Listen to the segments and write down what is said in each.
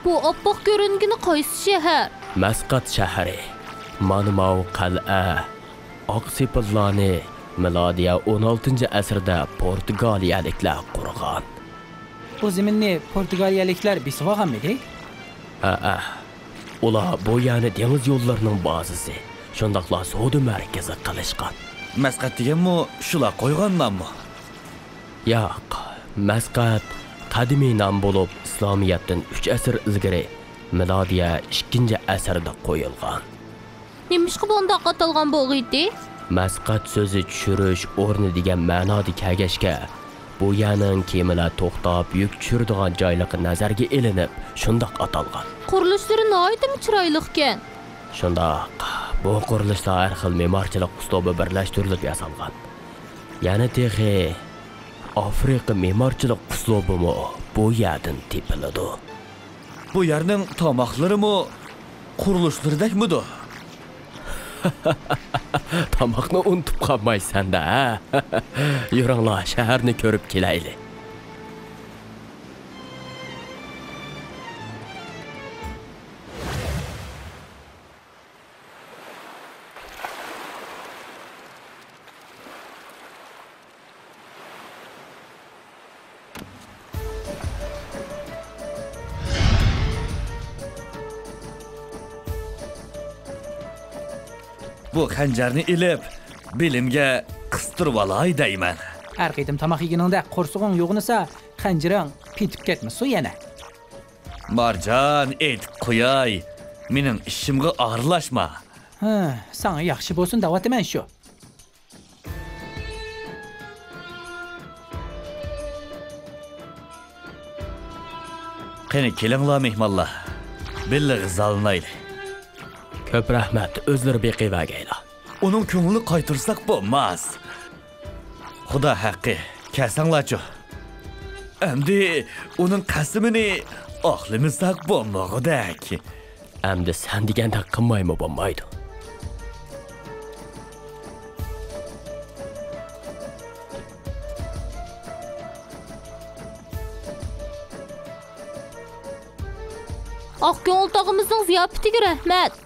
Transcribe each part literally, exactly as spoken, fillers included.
بۇ ئاپئاق كۆرۈنگىنى قايسى شەھەر؟ مەسقەت شەھىرى. مانا ماۋۇ قەلئە. ئاق سېپىللارنى مىلادىيە ئون ئالتىنچى ئەسىردە پورتۇگالىيەلىكلەر قۇرغان. بۇ زېمىننى پورتۇگالىيەلىكلەر بېسىۋالغانمىدى؟ ھەئە. ئۇلار بۇ يەرنى دېڭىز يوللىرىنىڭ بازىسى، شۇنداقلا سودا مەركىزى قىلىشقان. مەسقەت دېگەنمۇ شۇلار قويغان ناممۇ؟ ياق، مەسقەت قەدىمىي نام بولۇپ، ئىسلامىيەتتىن ئۈچ ئەسىر ئىلگىرى، مىلادىيە ئىككىنچى ئەسىردە قويۇلغان. نېمىشقا بۇنداق ئاتالغان بولغىيتى؟ مەسقەت سۆزى چۈشۈرۈش ئورنى دېگەن مەنادا كەلگەچكە، بۇ يەرنىڭ كېمىلەر توختاپ يۈك چۈشۈرىدىغان جايلىقى نەزەرگە ئېلىنىپ، شۇنداق ئاتالغان. قۇرۇلۇشلىرى ناھايىتىمۇ چىرايلىقكەن. شۇنداق، بۇ قۇرۇلۇشلار ھەر خىل مېمارچىلىق ئۇسلۇبى بىرلەشتۈرۈلۈپ ياسالغان. يەنە تېخى ئافرىقا مېمارچىلىق ئۇسلۇبىمۇ بۇ يەردىن تېپىلىدۇ. بۇ يەرنىڭ تاماقلىرىمۇ قۇرۇلۇشلىرىدەكمىدۇ؟ تاماقنى ئۇنتۇپ قالمايسەن-دە، ھە؟ يۈرۈڭلار، شەھەرنى كۆرۈپ كېلەيلى. بۇ خەنجەرنى ئېلىپ، بېلىمگە قىستۇرۇۋالاي دەيمەن. ھەر قېتىم تاماق يېگىنىڭدە قورسىقىڭ يوغىنىسا، خەنجىرىڭ پېتىپ كەتمىسۇن يەنە. مارجان، ئېيتىپ قوياي، مېنىڭ ئىشىمغا ئارىلاشما. ھە، ساڭا ياخشى بولسۇن دەۋاتىمەن شۇ. قېنى، كېلىڭلار، مېھمانلار، بىللە غىزالىنايلى. كۆپ رەھمەت، ئۆزلىرى بېقىۋەرگەيلا. ئۇنىڭ كۆڭلىنى قايتۇرساق بولماس. خۇدا ھەققى، كەلسەڭلارچۇ. ئەمدى ئۇنىڭ قەسىمىنى ئاقلىمىساق بولمىغۇدەك. ئەمدى سەن دېگەندەك قىلمايمۇ بولمايدۇ. ئاق كۆڭۈل تاغىمىزنىڭ زىياپىتىگە رەھمەت.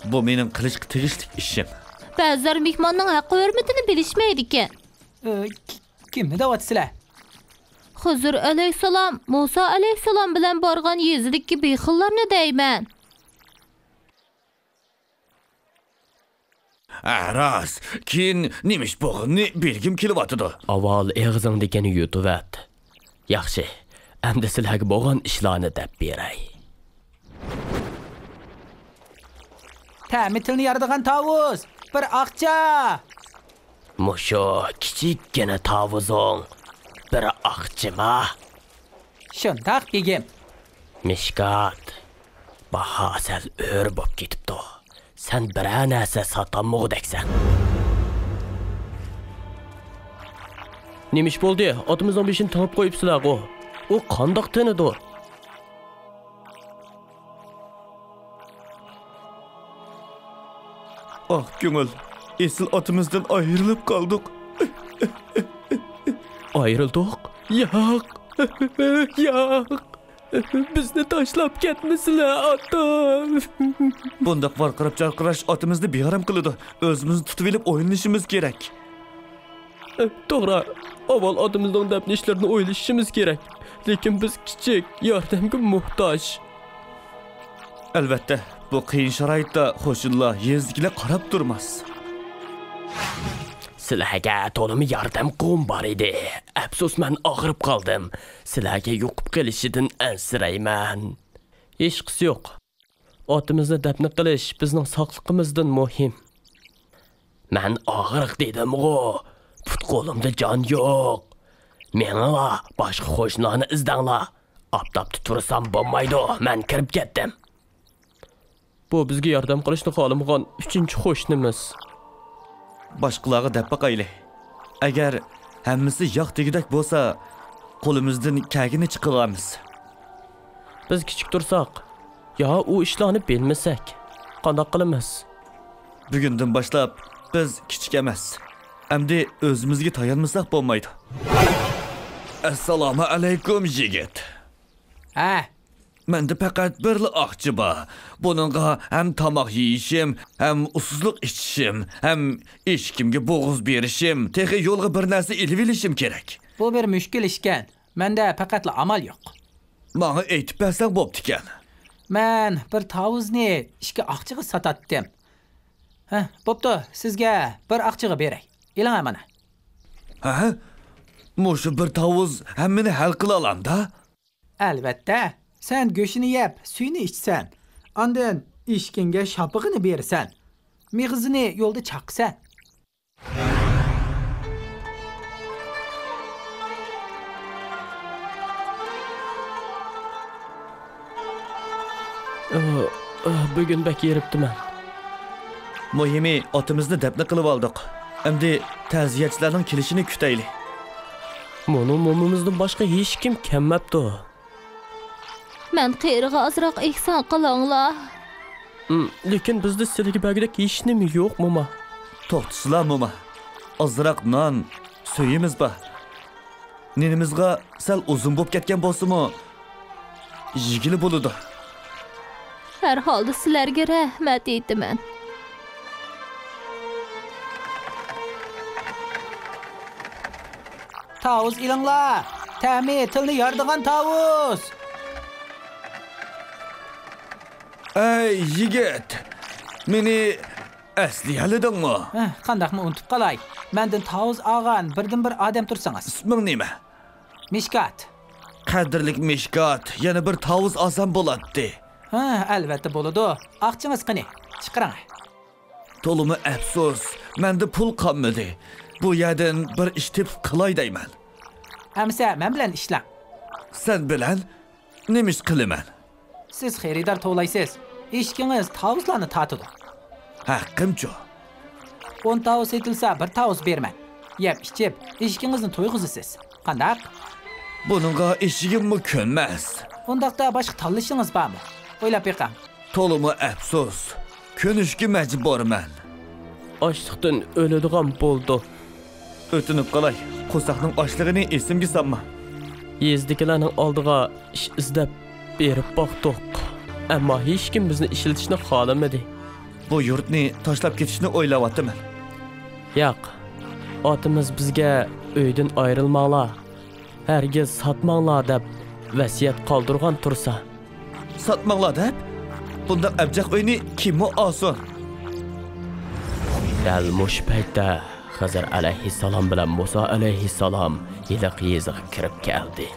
بۇ مېنىڭ قىلىشقا تېگىشلىك ئىشىم. بەزىلەر مېھماننىڭ ھەققى-ھۆرمىتىنى بىلىشمەيدىكەن. ئى، ك-، كىمنى دەۋاتىسىلەر؟ خىزىر ئەلەيھىسسالام، مۇسا ئەلەيھىسسالام بىلەن بارغان يېزىدىكى بېخىللارنى دەيمەن. ھە، راست. كېيىن نېمە ئىش بولغىنىنى بىلگۈم كېلىۋاتىدۇ. ئاۋۋال ئېغىزىڭدىكىنى يۇتۇۋەت. ياخشى، ئەمدى سىلەرگە بولغان ئىشلارنى دەپ بېرەي. تەمى تىلنى يارىدىغان تاۋۇز، بىر ئاقچا! مۇشۇ كىچىككىنە تاۋۇزۇڭ بىر ئاقچىما؟ شۇنداق، بېگىم. مىشكات، باھا سەل ئۆرە بولۇپ كېتىپتۇ. سەن بىرەر نەرسە ساتالمىغۇدەكسەن. نېمە ئىش بولدى؟ ئاتىمىزنىڭ بېشىنى تېڭىپ قويۇپسىلەرغۇ. ئۇ قانداق تىنىدۇ؟ ئاھ، كۆڭۈل، ئېسىل ئاتىمىزدىن ئايرىلىپ قالدۇق. ئايرىلدۇق؟ ياق. ياق. بىزنى تاشلاپ كەتمىسىلە، ئاتا. بۇنداق ۋارقىراپ-جارقىراش ئاتىمىزنى بىئارام قىلىدۇ. ئۆزىمىزنى تۇتۇۋېلىپ ئويلىنىشىمىز كېرەك. توغرا، ئاۋۋال ئاتىمىزنىڭ دەپنە ئىشلىرىنى ئويلىشىشىمىز كېرەك. لېكىن بىز كىچىك، ياردەمگە موھتاج. ئەلۋەتتە، بۇ قىيىن شارائىتتا قوشۇنلار، يېزىدىكىلەر قاراپ تۇرماس. سىلەرگە تولىمۇ ياردەم قىلغۇم بار ئىدى. ئەپسۇس، مەن ئاغرىپ قالدىم. سىلەرگە يۇقۇپ قېلىشىدىن ئەنسىرەيمەن. ھېچقىسى يوق. ئاتىمىزنى دەپنە قىلىش بىزنىڭ ساقلىقىمىزدىن مۇھىم. مەن ئاغرىق دېدىمغۇ، پۇت-قولۇمدا جان يوق. مېڭىڭلار، باشقا قوشنىلارنى ئىزدەڭلار. ئاپتاپتا تۇرسام بولمايدۇ، مەن كىرىپ كەتتىم. بۇ بىزگە ياردەم قىلىشنى خالىمىغان ئۈچىنچى قوشنىمىز. باشقىلارغا دەپ باقايلى. ئەگەر ھەممىسى ياق دېگۈدەك بولسا، قولىمىزدىن كەلگىنىچە قىلارمىز. بىز كىچىك تۇرساق، يا ئۇ ئىشلارنى بىلمىسەك، قانداق قىلىمىز؟ بۈگۈندىن باشلاپ بىز كىچىك ئەمەس. ئەمدى ئۆزىمىزگە تايانمىساق بولمايدۇ. ئەسسالامۇ ئەلەيكۇم، يىگىت. ھە، مەندە پەقەت بىرلا ئاقچا بار. بۇنىڭغا ھەم تاماق يېيىشىم، ھەم ئۇسسۇزلۇق ئىچىشىم، ھەم ئېشىكىمگە بوغۇز بېرىشىم، تېخى يولغا بىر نەرسە ئېلىۋېلىشىم كېرەك. بۇ بىر مۈشكۈل ئىشكەن. مەندە پەقەتلا ئامال يوق. ماڭا ئېيتىپ بەرسەڭ بوپتىكەن. مەن بىر تاۋۇزنى ئىككى ئاقچىغا ساتاتتىم. ھە، بوپتۇ، سىزگە بىر ئاقچىغا بېرەي. ئېلىڭە مانا. ھە؟ مۇشۇ بىر تاۋۇز ھەممىنى ھەل قىلالامدا؟ ئەلۋەتتە، سەن گۆشىنى يەپ، سۈيىنى ئىچىسەن. ئاندىن ئېشىكىڭگە شاپىقىنى بېرىسەن. مېغىزىنى يولدا چاقىسەن. ئىھ، ئىھ، بۈگۈن بەك ھېرىپتىمەن. مۇھىمى، ئاتىمىزنى دەپنە قىلىۋالدۇق. ئەمدى تەزىيەچىلەرنىڭ كېلىشىنى كۈتەيلى. مۇنۇ مومىمىزدىن باشقا ھېچكىم كەلمەپتۇ. مەن قېرىغا ئازراق ئېھسان قىلىڭلار. ئىم، لېكىن بىزدە سىلىگە بەرگۈدەك ھېچنېمە يوق، موما. توختىسىلا، موما. ئازراق نان، سۈيىمىز بار. نېنىمىزغا سەل ئۇزۇن بولۇپ كەتكەن بولسىمۇ، يېگىلى بولىدۇ. ھەر ھالدا سىلەرگە رەھمەت ئېيتىمەن. تاۋۇز ئېلىڭلار! تەمى تىلنى يارىدىغان تاۋۇز! ئەي يىگىت، مېنى ئەسلىيەلىدىڭمۇ؟ ھە، قانداقمۇ ئۇنتۇپ قالاي؟ مەندىن تاۋۇز ئالغان بىردىنبىر ئادەم تۇرسىڭىز. ئىسمىڭ نېمە؟ مىشكات. قەدىرلىك مىشكات، يەنە بىر تاۋۇز ئالسام بولاتتى. ھە، ئەلۋەتتە بولىدۇ. ئاقچىڭىز قېنى؟ چىقىرىڭ. تولىمۇ ئەپسۇس، مەندە پۇل قالمىدى. بۇ يەردىن بىر ئىش تېپىپ قىلاي دەيمەن. ئەمىسە مەن بىلەن ئىشلەڭ. سەن بىلەن؟ نېمە ئىش قىلىمەن؟ سىز خېرىدار توۋلايسىز. ئېشىكىڭىز تاۋۇزلارنى تارتىدۇ. ھەققىمچۇ؟ ئون تاۋۇز سېتىلسا، بىر تاۋۇز بېرىمەن. يەپ ئىچىپ، ئېشىكىڭىزنى تويغۇزىسىز. قانداق؟ بۇنىڭغا ئېشىكىممۇ كۆنمەس. ئۇنداقتا باشقا تاللىشىڭىز بارمۇ؟ ئويلاپ بېقىڭ. تولىمۇ ئەپسۇس. كۆنۈشكە مەجبۇرمەن. ئاچلىقتىن ئۆلىدىغان بولدۇق. ئۆتۈنۈپ قالاي، قورساقنىڭ ئاچلىقىنى ئېسىمگە سالما. يېزىدىكىلەرنىڭ ئالدىغا ئىش ئىزدەپ بېرىپ باقتۇق. ئەمما ھېچكىم بىزنى ئىشلىتىشنى خالىمىدى. بۇ يۇرتنى تاشلاپ كېتىشنى ئويلاۋاتىمەن. ياق، ئاتىمىز بىزگە ئۆيدىن ئايرىلماڭلار، ھەرگىز ساتماڭلار دەپ ۋەسىيەت قالدۇرغان تۇرسا. ساتماڭلار دەپ؟ بۇنداق ئەبجەق ئۆينى كىممۇ ئالسۇن؟ دەل مۇشۇ پەيتتە خىزىر ئەلەيھىسسالام بىلەن مۇسا ئەلەيھىسسالام ھېلىقى يېزىغا كىرىپ كەلدى.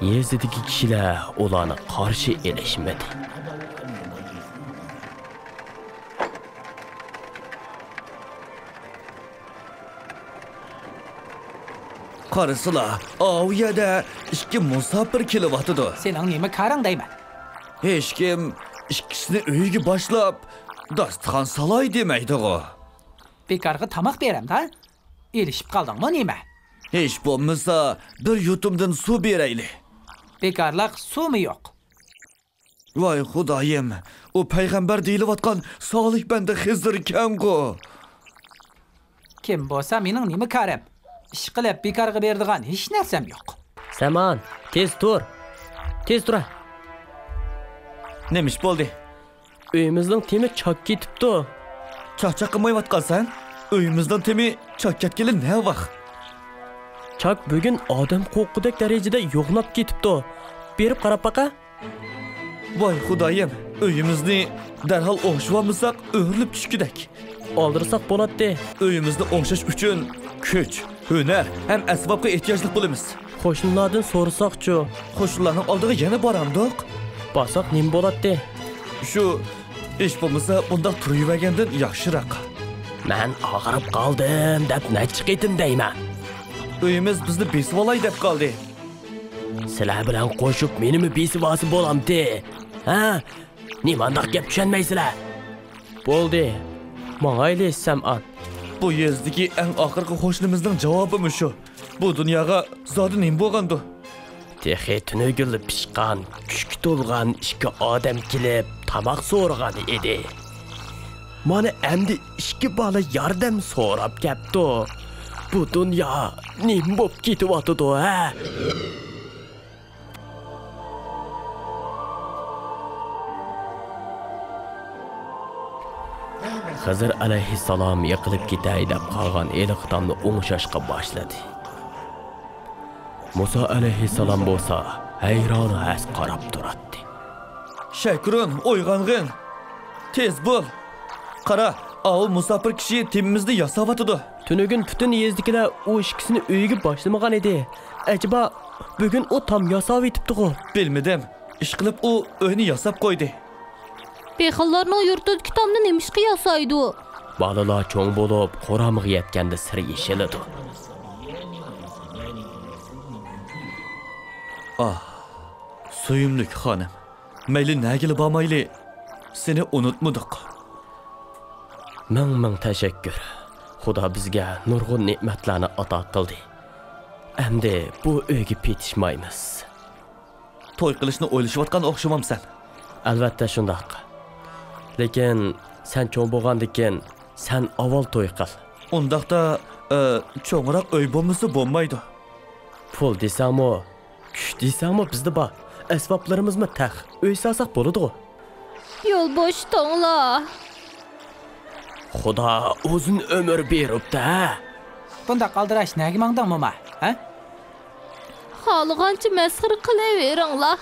يېزىدىكى كىشىلەر ئۇلارنى قارشى ئېلىشمىدى. قارىسىلا، ئاۋۇ يەردە ئىككى مۇساپىر كېلىۋاتىدۇ. سېنىڭ نېمە كارىڭ دەيمەن؟ ھېچكىم ئىككىسىنى ئۆيىگە باشلاپ، داستىخان سالاي دېمەيدىغۇ. بىكارغا تاماق بېرەمدا؟ ئېلىشىپ قالدىڭمۇ نېمە؟ ھېچ بولمىسا، بىر يۇتۇمدىن سۇ بېرەيلى. بىكارلىق سۇمۇ يوق. ۋاي خۇدايىم، ئۇ پەيغەمبەر دېيىلىۋاتقان سالىھ بەندە خىزىركەنغۇ. كىم بولسا مېنىڭ نېمە كارىم؟ ئىشقىلىپ بىكارغا بېرىدىغان ھېچ نەرسەم يوق. سامان، تېز تۇر. تېز تۇر. نېمە ئىش بولدى؟ ئۆيىمىزنىڭ تېمى چاك كېتىپتۇ. چاقچاق قىلمايۋاتقانسەن؟ ئۆيىمىزنىڭ تېمى چاك كەتكىلى نە ۋاق؟ چاك بۈگۈن ئادەم قورققۇدەك دەرىجىدە يوغىناپ كېتىپتۇ. بېرىپ قاراپ باقە. ۋاي خۇدايىم، ئۆيىمىزنى دەرھال ئوڭشىۋالمىساق ئۆرۈلۈپ چۈشكۈدەك. ئالدىرىساق بولاتتى. ئۆيىمىزنى ئوڭشاش ئۈچۈن كۈچ، ھۈنەر ھەم ئەسۋابقا ئېھتىياجلىق بولىمىز. قوشنىلاردىن سورىساقچۇ؟ قوشنىلارنىڭ ئالدىغا يەنە بارامدۇق؟ بارساق نېمە بولاتتى؟ شۇ، ھېچ بولمىسا بۇنداق تۇرۇۋەرگەندىن ياخشىراق. مەن ئاغرىپ قالدىم دەپ نەچچە قېتىم دەيمەن. ئۆيىمىز بىزنى بېسىۋالاي دەپ قالدى. سىلەر بىلەن قوشۇپ مېنىمۇ بېسىۋالسا بولامتى؟ ھە؟ نېمانداق گەپ چۈشەنمەيسىلەر؟ بولدى، ماڭايلى، سەمئان. بۇ يېزىدىكى ئەڭ ئاخىرقى قوشنىمىزنىڭ جاۋابىمۇ شۇ. بۇ دۇنياغا زادى نېمە بولغاندۇ؟ تېخى تۈنۈگۈنلا پىشقان، كۈچكە تولغان ئىككى ئادەم كېلىپ تاماق سورىغان ئىدى. مانا ئەمدى ئىككى بالا ياردەم سوراپ كەپتۇ. بۇ دۇنيا نېمە بوپ كېتىۋاتىدۇ، ھە؟ خىزىر ئەلەيھىسسالام يىقىلىپ كېتەي دەپ قالغان ھېلىقى تامنى ئوڭشاشقا باشلىدى. مۇسا ئەلەيھىسسالام بولسا ھەيران ھەس قاراپ تۇراتتى. شەكرۇن، ئويغانغىن! تېز بول! قارا، ئاۋۇ مۇساپىر كىشى تېمىمىزنى ياساۋاتىدۇ. تۈنۈگۈن پۈتۈن يېزىدىكىلەر ئۇ ئىككىسىنى ئۆيىگە باشلىمىغان ئىدى. ئەجەبا، بۈگۈن ئۇ تام ياساۋېتىپتىغۇ؟ بىلمىدىم. ئىشقىلىپ، ئۇ ئۆينى ياساپ قويدى. بېخىللارنىڭ يۇرتىدىكى تامنى نېمىشقا ياسايدۇ؟ بالىلار چوڭ بولۇپ، قورامىغا يەتكەندە سىرى يېشىلىدۇ. ئاھ، سۆيۈملۈك خانىم، مەيلى نەگىلا بارمايلى، سېنى ئۇنتۇمىدۇق. مىڭ مىڭ تەشەككۈر. خۇدا بىزگە نۇرغۇن نېمەتلەرنى ئاتا قىلدى. ئەمدى بۇ ئۆيگە پېتىشمايمىز. توي قىلىشنى ئويلىشىۋاتقان ئوخشىمامسەن؟ ئەلۋەتتە شۇنداق. لېكىن سەن چوڭ بولغاندىكىن سەن ئاۋۋال توي قىل. ئۇنداقتا، ئە، چوڭراق ئۆي بولمىسا بولمايدۇ. پۇل دېسەڭمۇ، كۈچ دېسەڭمۇ بىزدە بار. ئەسۋابلىرىمىزمۇ تەق. ئۆي سالساق بولىدىغۇ. يول بوشىتىڭلار. خۇدا ئۇزۇن ئۆمۈر بېرىپتۇ ھە. بۇنداق ئالدىراش نەگە ماڭدىڭ موما، ھە؟ خالىغانچە مەسخىرە قىلىۋېرىڭلار.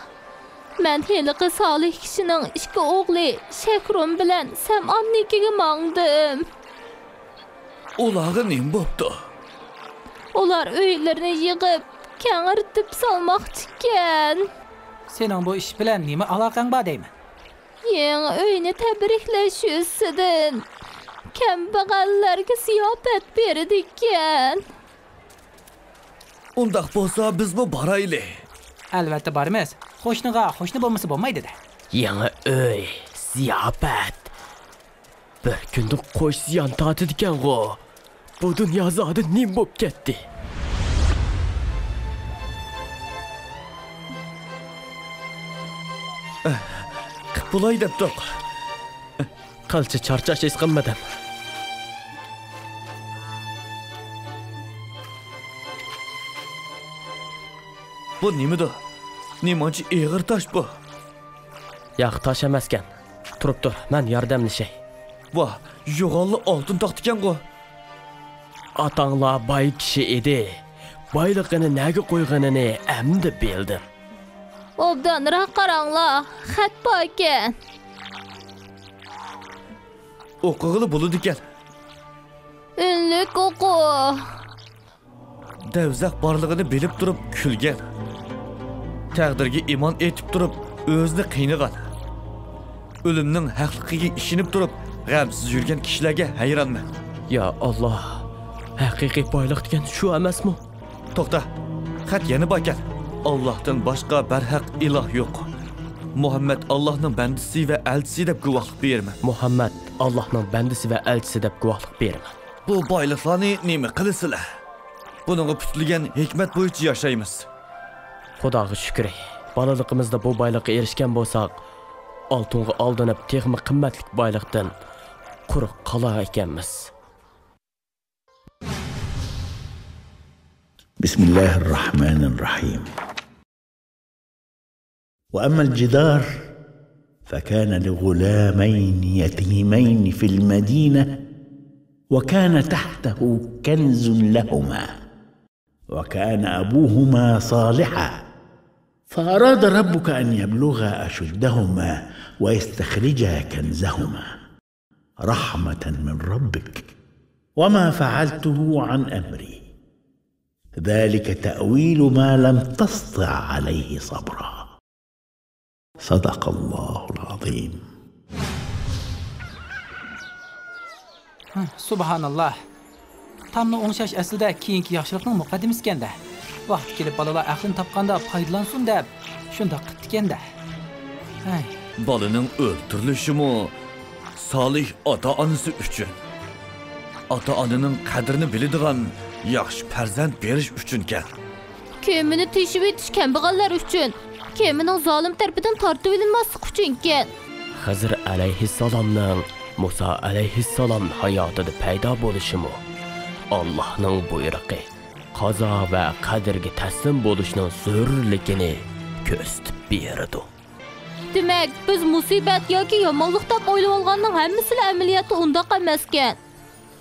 مەن ھېلىقى سالىھ كىشىنىڭ ئىككى ئوغلى شەكرۇن بىلەن سەمئاننىڭكىگە ماڭدىم. ئۇلارغا نېمە بوپتۇ؟ ئۇلار ئۆيلىرىنى يىغىپ، كەڭرىتىپ سالماقچىكەن. سېنىڭ بۇ ئىش بىلەن نېمە ئالاقەڭ بار دەيمەن؟ يېڭى ئۆينى تەبرىكلەش يۈزىسىدىن كەمبەغەللەرگە زىياپەت بېرىدىكەن. ئۇنداق بولسا بىزمۇ بارايلى. ئەلۋەتتە بارىمىز. قوشنىغا قوشنا بولمىسا بولمايدۇ-دە. يېڭى ئۆي، زىياپەت. بىر كۈندە قوش زىيان تارتىدىكەنغۇ. بۇ دۇنيا زادى نېمە بولۇپ كەتتى؟ قىپ بولاي دەپتۇق. قىلچە چارچاش ھېس قىلمىدىم. بۇ نېمىدۇ؟ نېمانچە ئېغىر تاش بۇ؟ ياق، تاش ئەمەسكەن. تۇرۇپ تۇر، مەن ياردەملىشەي. ۋاھ، يوغانلا ئالتۇن تاختىكەنغۇ. ئاتاڭلار باي كىشى ئىدى. بايلىقىنى نەگە قويغىنىنى ئەمدى بىلدىم. ئوبدانراق قاراڭلار، خەت باركەن. ئوقۇغىلى بولىدىكەن. ئۈنلۈك ئوقۇ. دەۋزەخ بارلىقىنى بىلىپ تۇرۇپ كۈلگەن. تەقدىرگە ئىمان ئېيتىپ تۇرۇپ ئۆزىنى قىينىغان. ئۆلۈمنىڭ ھەقلىقىگە ئىشىنىپ تۇرۇپ غەمسىز يۈرگەن كىشىلەرگە ھەيرانمەن. يا ئاللا، ھەقىقىي بايلىق دېگەن شۇ ئەمەسمۇ؟ توختا، خەت يەنە باركەن. ئاللاھتىن باشقا بەرھەق ئىلاھ يوق. مۇھەممەد ئاللاھنىڭ بەندىسى ۋە ئەلچىسى دەپ گۇۋاھلىق بېرىمەن. مۇھەممەد ئاللاھنىڭ بەندىسى ۋە ئەلچىسى دەپ گۇۋاھلىق بېرىمەن. بۇ بايلىقلارنى نېمە قىلىسىلەر؟ بۇنىڭغا پۈتۈلگەن ھېكمەت بويىچە ياشايمىز. خۇداغا شۈكرى، بالىلىقىمىزدا بۇ بايلىققا ئېرىشكەن بولساق، ئالتۇنغا ئالدىنىپ تېخىمۇ قىممەتلىك بايلىقتىن قۇرۇق قالار ئىكەنمىز. بسم الله الرحمن الرحيم. وأما الجدار فكان لغلامين يتيمين في المدينة وكان تحته كنز لهما وكان أبوهما صالحا فأراد ربك أن يبلغا أشدهما ويستخرجا كنزهما رحمة من ربك وما فعلته عن أمري ذلك تأويل ما لم تسطع عليه صبرا. صدق الله العظيم. سۇبھاناللا. تامنى ئوڭشاش ئەسلىدە كېيىنكى ياخشىلىقنىڭ مۇقەددىمىسىكەن-دە. ۋاقتى كېلىپ بالىلار ئەقلىنى تاپقاندا پايدىلانسۇن دەپ شۇنداق قىپتىكەن-دە. ھەي. بالىنىڭ ئۆلتۈرۈلۈشىمۇ سالىھ ئاتا-ئانىسى ئۈچۈن، ئاتا-ئانىنىڭ قەدرىنى بىلىدىغان ياخشى پەرزەنت بېرىش ئۈچۈنكەن. كېمىنى تېشىۋېتىش كەمبەغەللەر ئۈچۈن، كېمىنىڭ زالىم تەرىپىدىن تارتىۋېلىنماسلىقى ئۈچۈنكەن. خىزىر ئەلەيھىسسالامنىڭ مۇسا ئەلەيھىسسالام ھاياتىدا پەيدا بولۇشىمۇ ئاللاھنىڭ بۇيرۇقى، قازا ۋە قەدىرگە تەسلىم بولۇشنىڭ زۆرۈرلۈكىنى كۆرسىتىپ بېرىدۇ. دېمەك، بىز مۇسىبەت ياكى يامانلىق دەپ ئويلىۋالغاننىڭ ھەممىسىلا ئەمەلىيەتتە ئۇنداق ئەمەسكەن.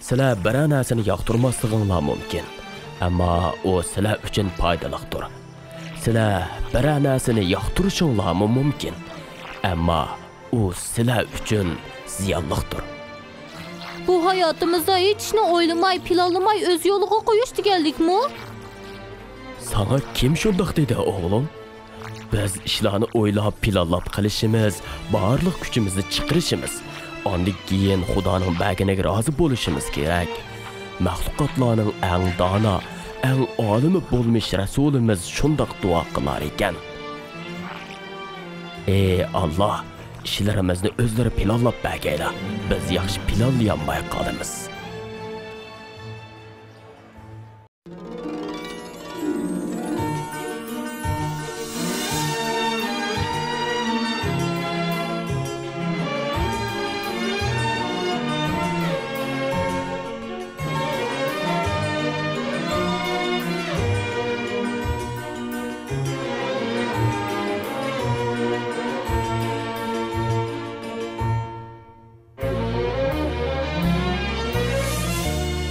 سىلەر بىرەر نەرسىنى ياقتۇرماسلىقىڭلار مۇمكىن، ئەمما ئۇ سىلەر ئۈچۈن پايدىلىقتۇر. سىلەر بىرەر نەرسىنى ياقتۇرۇشۇڭلارمۇ مۇمكىن، ئەمما ئۇ سىلەر ئۈچۈن زىيانلىقتۇر. بۇ ھاياتىمىزدا ھېچ ئىشنى ئويلىماي، پىلانلىماي ئۆز يولىغا قويۇش دېگەنلىكمۇ؟ ساڭا كىم شۇنداق دېدى، ئوغلۇم؟ بىز ئىشلارنى ئويلاپ، پىلانلاپ قىلىشىمىز، بارلىق كۈچىمىزنى چىقىرىشىمىز، ئاندىن كېيىن خۇدانىڭ بەرگىنىگە رازى بولۇشىمىز كېرەك. مەخلۇقاتلارنىڭ ئەڭ دانا، ئەڭ ئالىمى بولمىش رەسۇلىمىز شۇنداق دۇئا قىلار ئىكەن. ئى ئاللا، ئىشلىرىمىزنى ئۆزلىرى پىلانلاپ بەرگەيلا، بىز ياخشى پىلانلىيالماي قالىمىز.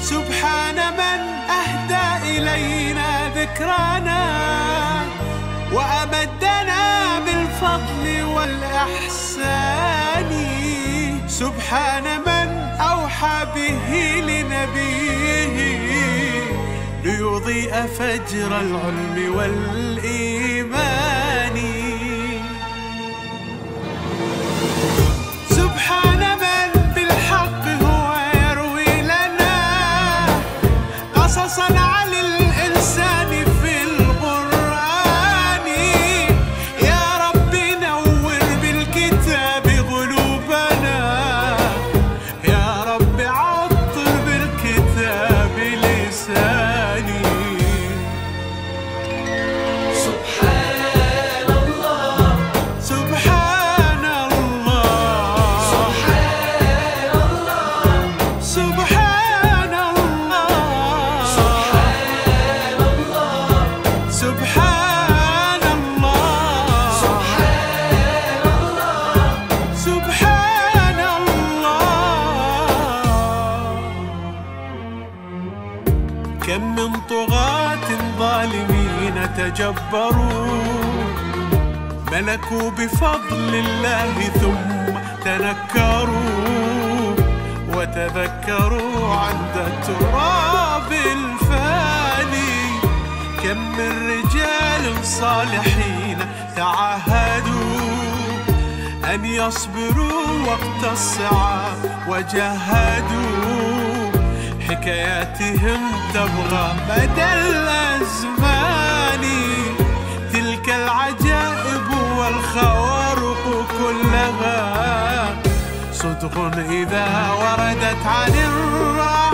سبحان من أهدى إلينا ذكرانا وأمدنا بالفضل والإحسان. سبحان من أوحى به لنبيه ليضيء فجر العلم والإيمان. سبحان من بالحق هو يروي لنا قصصا عن الإنسان في القرآن. يا رب نور بالكتاب قلوبنا، يا رب عطر بالكتاب لساني. سبحان الله، سبحان الله، سبحان الله، سبحان الله، سبحان الله، سبحان الله، سبحان الله، سبحان الله. كم من طغاة ظالمين تجبروا، ملكوا بفضل الله ثم تنكروا، وتذكروا عند التراب الفاني. كم من رجال صالحين تعاهدوا أن يصبروا وقت الصعاب وجاهدوا، حكاياتهم تبقى مدى الأزمان. تلك العجائب والخوارق كلها صدق إذا وردت عن الرحمن.